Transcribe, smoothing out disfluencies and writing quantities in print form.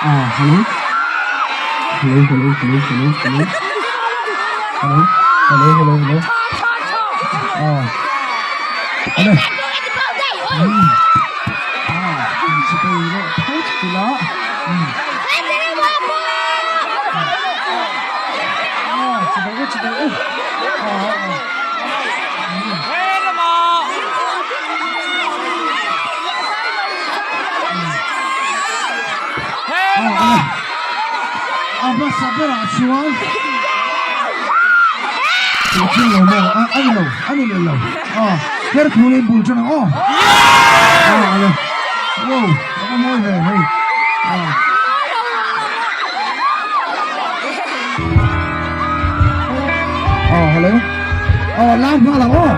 Ah, hello. Hello, hello, hello, hello, hello. Hello, hello, hello, hello. Ah. Hello. Hmm. Ah, chibai le phot ila. Hmm. Ah, chibai u, chibai u. Ah, ah. A hmasa berah chuan Tih chiang lo maw? A a ni lo, a ni leh lo. Aw, her thu leh bul ṭan ang aw. Aw, a le. Wow, a va mawi ve hei. Aw. Aw, hello. Aw, lam nghal ang aw.